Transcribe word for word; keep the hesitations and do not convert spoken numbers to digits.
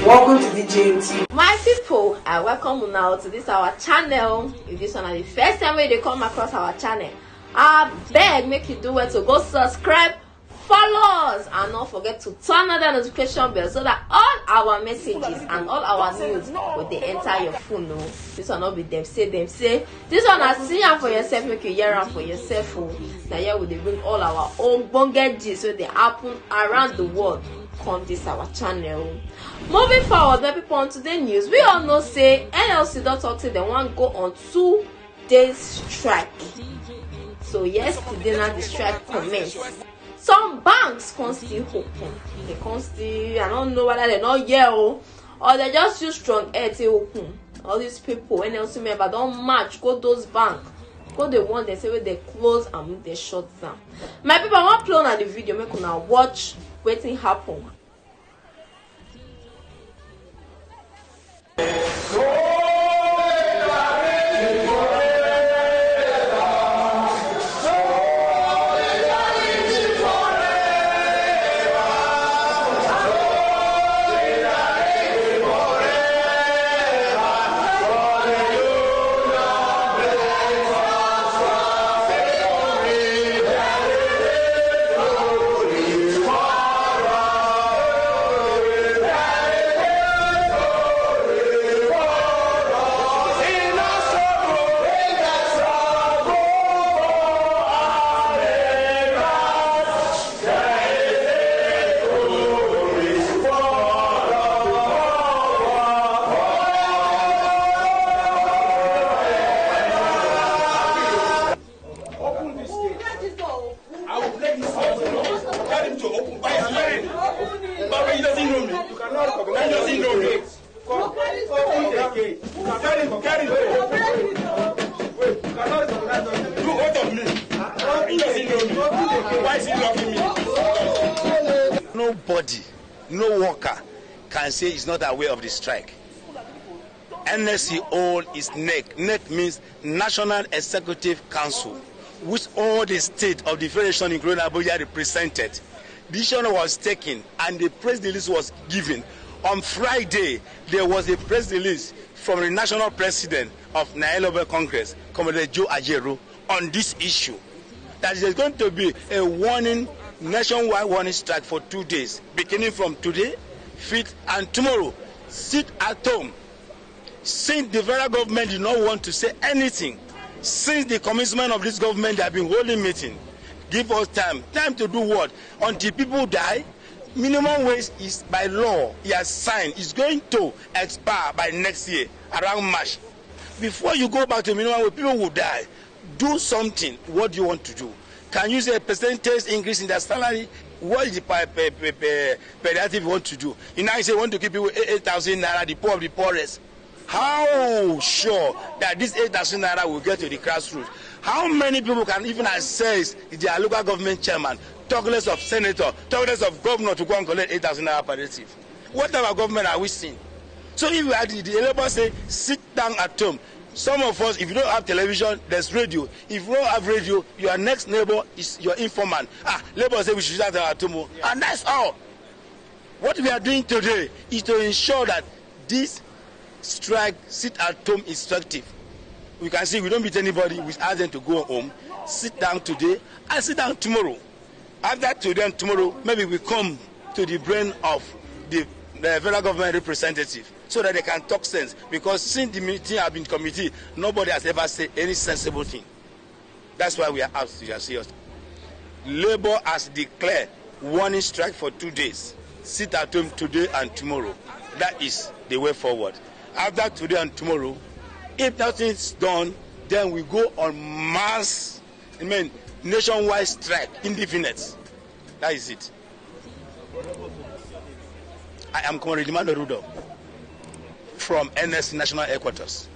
Welcome to the J M T. My people, I welcome you now to this our channel. If this one is the first time wey you dey come across our channel, I beg make you do well to go subscribe, follow us, and not forget to turn on the notification bell so that all our messages and all our news will dey enter your phone. No, this one not be them say them say. This one I see am for yourself, make you hear am for yourself. Oh, now here we dey bring all our own bongeji so they happen around the world. Come this our channel. Moving forward, my people, on today news, we all know say N L C don talk say dem wan go on two days strike. So yesterday na the strike commence. Some banks come still open. They come still, I don't know whether they not here o, or they just use strong air to open. All these people, N L C member, don't match, go those bank. Go the one they say wey they close and make they shut down. My people, I wan play on the video, make una watch wetin happen. Open this gate. I will break this house. Tell him to open by his name. Baba, he doesn't know me. You cannot recognize. He doesn't know me. Come, open the gate. Tell him, tell him. Wait, you cannot recognize us. Do what of me? He doesn't know me. Why is he locking me? Nobody, no worker can say he's not aware of the strike. N S C own is NEC. NEC means National Executive Council, which all the state of the federation, including Abuja, represented. Decision was taken and the press release was given. On Friday, there was a press release from the national president of Nairobi Congress, Comrade Joe Ajaero, on this issue, that there's going to be a warning, nationwide warning strike for two days, beginning from today, fifth, and tomorrow. Sit at home. Since the federal government did not want to say anything, since the commencement of this government, they have been holding meeting. Give us time. Time to do what? Until people die? Minimum wage is by law. He has signed. It's going to expire by next year, around March. Before you go back to minimum wage, people will die. Do something. What do you want to do? Can you say a percentage increase in their salary? What is the pe- pe- pe- pe- pediatric you want to do? You now say you want to give people eight thousand naira, the poor of the poorest. How sure that this eight thousand naira will get to the grassroots? How many people can even access their local government chairman? Talk less of senator, talk less of governor to go and collect eight thousand naira palliative. What type of government are we seeing? So if we are the, the Labour say sit down at home, some of us, if you don't have television, there's radio. If you don't have radio, your next neighbor is your informant. Ah, Labour say we should sit down at home, oh. And that's all. What we are doing today is to ensure that this strike sit at home is effective. We can see we don't meet anybody. We ask them to go home, sit down today, and sit down tomorrow. After today and tomorrow, maybe we come to the brain of the, the federal government representative so that they can talk sense. Because since the meeting have been committee, nobody has ever said any sensible thing. That's why we are out to see us. Labour has declared warning strike for two days. Sit at home today and tomorrow. That is the way forward. After today and tomorrow, if nothing is done, then we go on mass, I mean, nationwide strike, indefinite. That is it. I am Comrade Emmanuel Rudolph from N S National Headquarters.